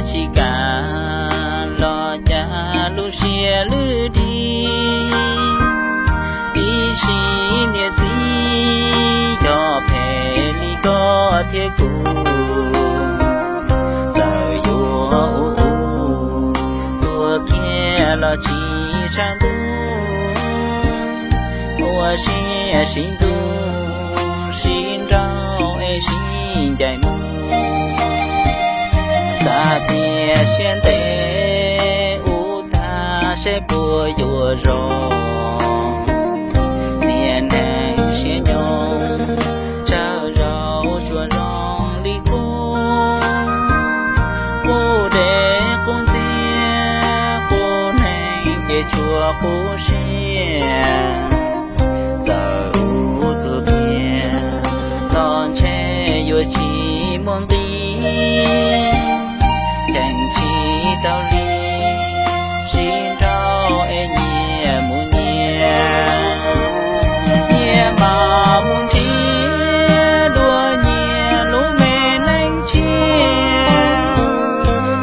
tsis kam los cas lub siab lwj dig. Ib sim niam txiv yog phem li koj thiab kuv, txawm yuav ua ub ua kiag los tsis tshav ntuj. Ua siab sib ntxub sib nrauj es sib ncaim mus, xav tias siab ntev ub tag seb puas yuav zoo. Niam neeg siab nyob tsawg zaus tsuas zoo li qub, qub deb qub ntxiag, qub neeg ces tsuas qub siab. Txawm ub tuag kiag los ntshe yuav tsis muaj nqis, cheem tsis tau li sib nrauj es nyias mus nyias. Nyias mam mus nrhiav dua nyias lub me neej tshiab.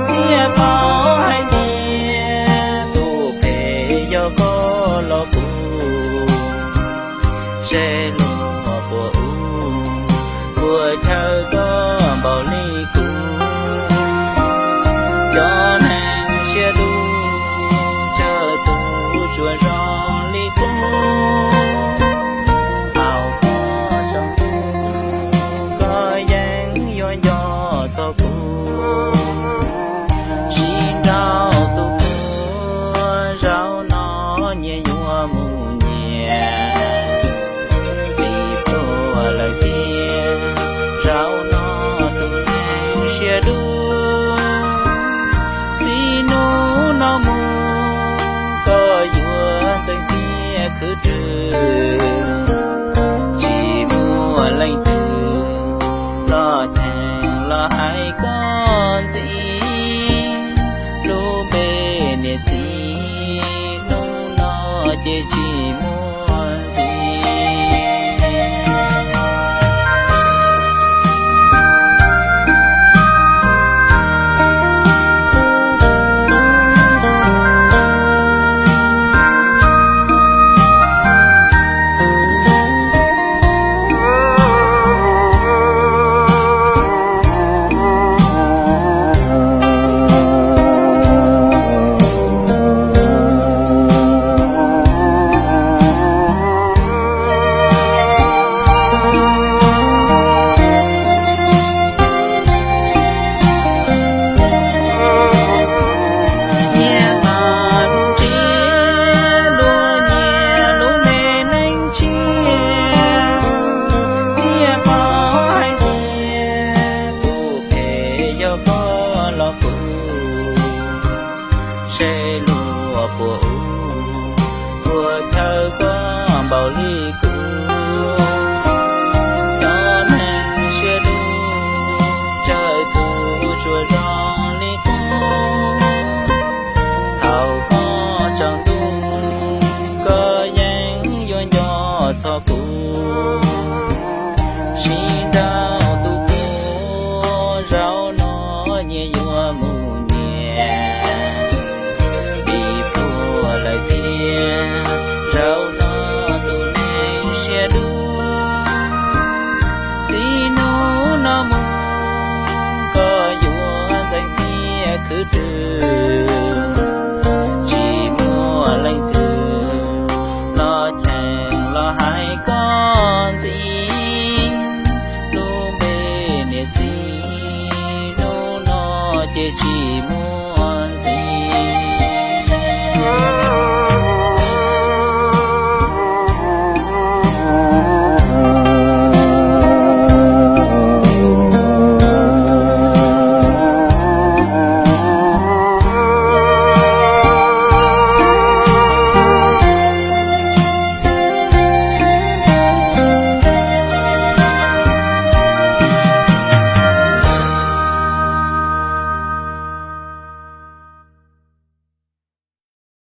Thiaj paub hais tias tus phem yog koj los kuv, seb luag puas ub puas chaw koj npaum li kuv. Cov neeg siab dub tsawg tus tsuas zoo li qub, hauv koj tsaus ntuj koj yeej yuav nco txog kuv. Sib nrauj tu kuv zaum no nyias yuav mus nyias, li pluag lawm tiag zaum no tus neeg siab dub. Txij hnub no mus koj yuav ntxeev tiaj khwv rwg, tsis muaj leej twg los cheem los hais koj ntxiv. Lub npe niam txiv hnub no ces tsis muaj ntxiv. Nyias mam nrhiav dua nyias lub me neej tshiab. Thiaj paub hais tias tus phem yog koj los kuv, seb luag puas ub puas chaw koj npaum li kuv. Cov neeg siab dub tsawg tus tsuas zoo li qub, thaum koj tsaus ntuj koj yeej yuav nco txog kuv. Sib nrauj tu kuv zaum no nyias yuav mus nyias, li pluag lawm tiag zaum no tus neeg siab dub. Txij hnub no mus koj yuav ntxeev tiaj khwv rwg, tsis muaj leej twg los cheem los hais koj ntxiv. Lub npe niam txiv hnub no ces tsis muaj